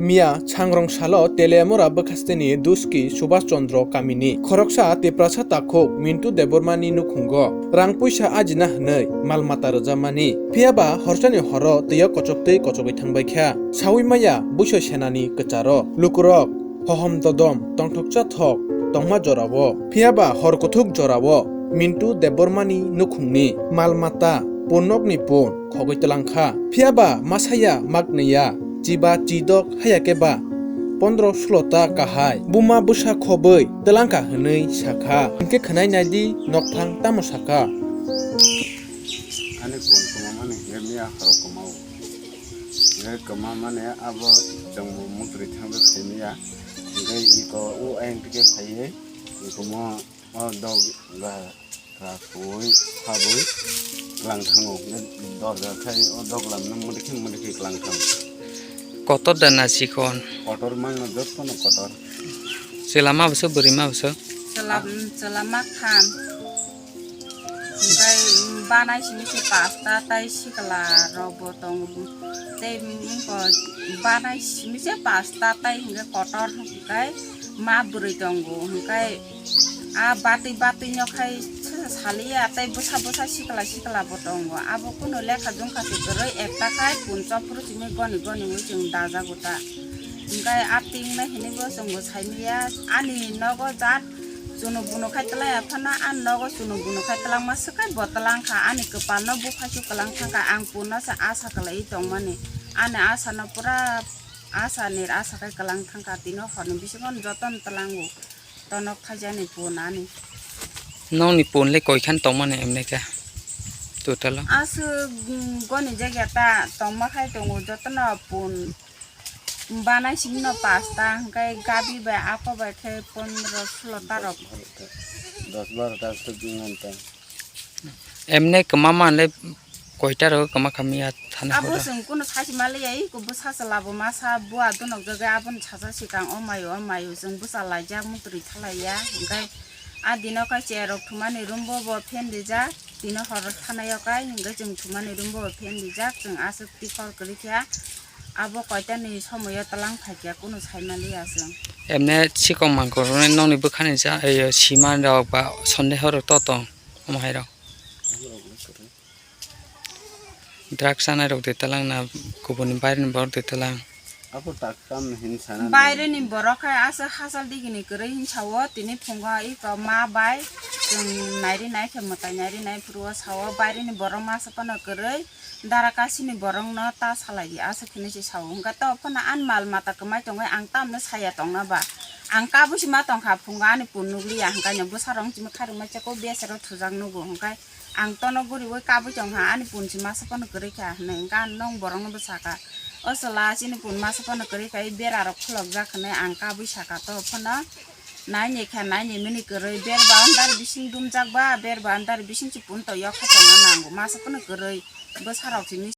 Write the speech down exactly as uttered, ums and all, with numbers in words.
Miya Changrong salo Teliamura bwkhasteni Duski Subhash Chandra kamini khoroksa Tiprasa takhuk Mintu Debbarmani nukhungo rang puisa ajina hwnwi mal mata rwjamani. Phiyaba horsani horo twiyo kochoktwi kochogwi thangbaikha. Sawi maya buiso senani kwcharo. Lukurok hohom dodom tongthokcha thok tongma jorao. Phiyaba hor kuthuk jorao Mintu Debbarmani nukhungni mal mata, punnokni pun khogwi twlangkha. Phiyaba masaya maknwiya chiba chidok hayakhe ba pondro sulo ta kahai buma bwsa khobwi twlangkha hwnwi sakha. Hinkhe khwnai naidi nokphang tamo sakha. Ani pun kwmamani hinkhe miya khorok kwmao. Hinkhe kwmamani abo chwngbo muktrwi thangwi phaimaya. Hinkhe iko o ayang tike phaiwi ikomo o dog ga ra suwi phabwi klang thango. Hinkhe dorja khai o doglam no mudikhe mudikhe klang thango. Kotor da na sikon? Kotor mangno jottono kotor. Chwla ma bwswk bwrwi ma bwswk? Chwla, chwla ma tham. Hinkhe banai simi se pasta tai sikla rok bo tongo. Tei wngkha banai simi se pasta tai hinkhe kotor hinkhe ma bwrwi tongo. Hinkhe a batwi batwi no khai saliya tei bwsa bwsa sikla sikla bo tongo. Abo kunu lekha jongkha se kwrwi ekta khai puncho phuru simi goni goni wi chwng dajago ta. Hinkhe a ting nai hinwi bo chwngbo saimanya ani nogo jat. Chunu bunu khai twlai ya phano, ani nogo chunu bunu khai twlangma swk khai bo twlang kha. Ani kwpal no buphai su kwlang thang kha. Ang pun no se asa kwlaiwi tongmani. Ani asa no pura asa nir asa khai kwlang thang kha. Tini o hor ni bisingo joto no twlango. Tonok thaijani pun ani. Nokni pun le koi khan tongmani emne khe? Total o? Aswk, mm, goni jagya ta tongma khai tongo joto no pun. Banai simi no pasta, hwnkhe gabi bai apo bai khe pondro sulo ta rok. Dos baro ta swk wng ta. Emne kwma ma le koita rok kwma kha miya thani horo. Abo chwng kunu sachi ma le ya, iko bwsa chwla bo masa bua donok jagwi aboni sacha sikang o mayo, o mayo chwng bwsa laijak muktrwi thalai ya, hwnkhe a dino khe chair rok thumani room bo bo fan rijak, tini hor thanai o kai hwnkhe chwng thumani room bo bo fan rijak, chwng aswk tikhor kwrwi kha. Abo koitani somoyo twlang phaikya kunu saimaliya chwng. Emne sikong mangkuk rwni nokni bwkhani ja, eh, sima rok ba sondeho rok to tong, omo hai rok. Drugs chanai rok de twlang na kubuni baireni borok de twlang. Abo tak kam hin sana. Baireni borok hai aswk hachal digini kwrwi hinsa o tini phungo iko ma bai chwng nairi nai khe mwtai nairi nai phuru o sa o baireni borok masa phano kwrwi. Dara kasini borokno ta salai di, aswk hinwi se sao. Hwnkhe to phano ani mal mata kwmai tongwi ang tamno saya tongna ba? Ang kabui se ma tongkha, phungo ani pun nukliya, hwnkhe ani bwsarok wngchimwi khairokma chekwi besero thujak nugo. Hwnkhe ang tono guriui kabui tongkha, ani pun se masa phano kwrwi kha hinwi. Hwnkhe ang nong borokno bwsakha, o chwla chini pun masa phano kwrwi kha, berarok khulokjak hinwi ang kabui sakha. To phano naini kha, naini mini kwrwi, ber boundary bising dumjak ba, ber boundary bising se pun to yok kha tongna nango, masa phano kwrwi. Bwsarok simi